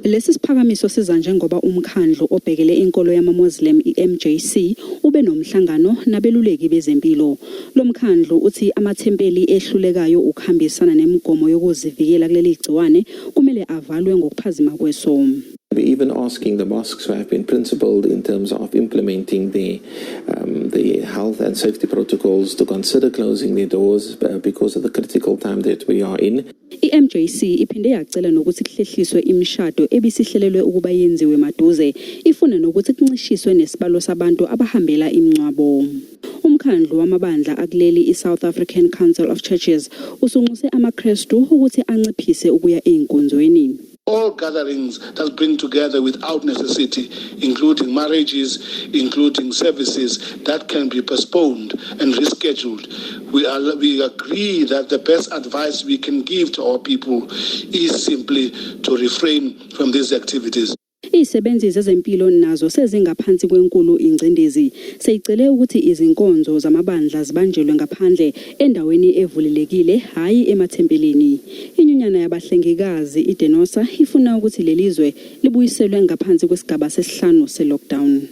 Lesi siphakamiso siza njengoba umkhandlu obhekele inkolo yamaMoslem i-MJC ube nomhlangano nabeluleki bezempilo. Lo mkhandlu uthi amathempeli ehlulekayo ukuhambisana nemigomo yokuzivikela kuleli gciwane kumele avalwe ngokuphazima kweso. We're even asking the mosques who have been principled in terms of implementing the health and safety protocols to consider closing their doors because of the critical time that we are in. I-MJC iphinde yacela nokuthi kuhlehliswe imishado ebisihlelelwe ukuba yenziwe maduze, ifuna nokuthi kuncishiswe nesibalo sabantu abahambela imingcwabo. Umkhandlu wamabandla akuleli i-South African Council of Churches usunxuse amaKrestu ukuthi anciphise ukuya ey'nkonzweni. All gatherings that bring together without necessity, including marriages, including services that can be postponed and rescheduled. We agree that the best advice we can give to our people is simply to refrain from these activities. Izisebenzi zezempilo nazo sezingaphansi kwenkulu ingcindezi. Seyicele ukuthi izinkonzo zamabandla zibanjelwe ngaphandle endaweni evulelekile, hhayi emathempelini. Inyunyana yabahlengikazi iDenosa ifuna ukuthi lelizwe libuyiselwe ngaphansi kwesigaba sesihlanu se-lockdown.